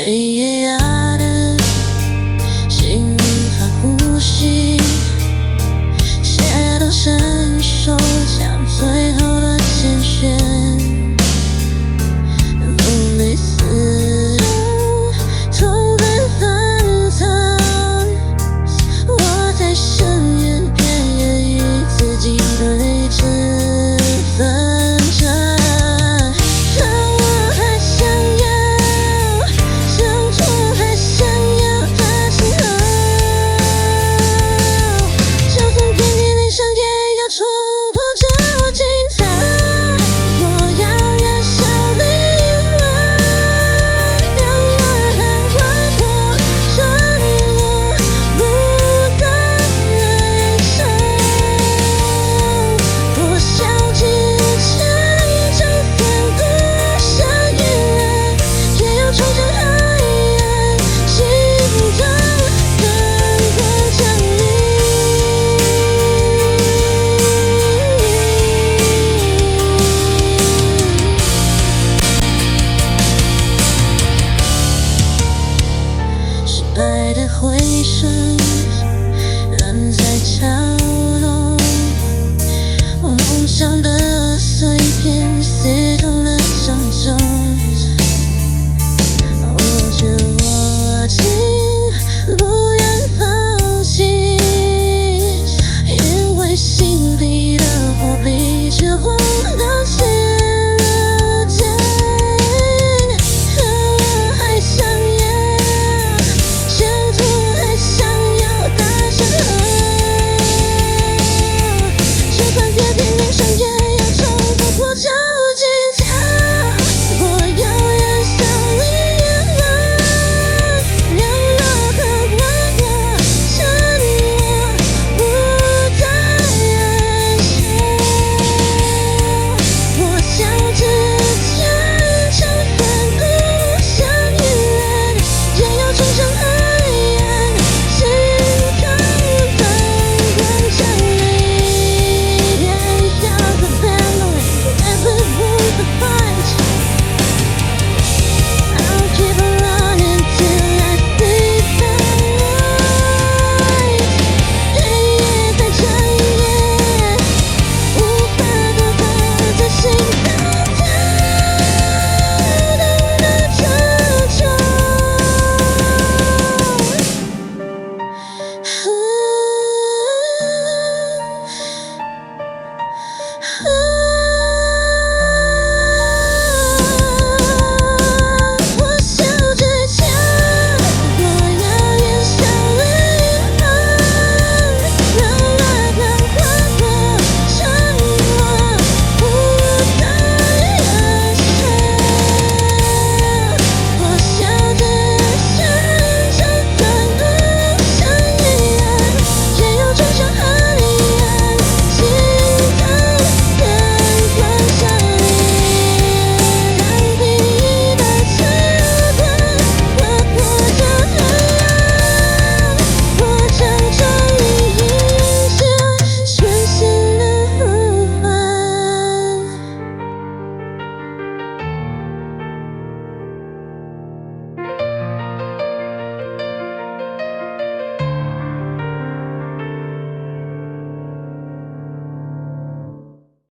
黑夜壓得心無法呼吸，血都伸手將最後的繾旋，夢裡死痛在翻騰，我在深淵邊緣與自己對峙奮戰。當我還想要掙脫，還想要的時候，就算遍體鱗傷，也要衝破這盡頭。我要燃燒靈魂，讓我喊劃破穿過不斷燃燒，破曉之前，就算孤身一人，也要衝向黑暗盡頭，燈光降臨。失敗的回聲仍在敲動，夢想的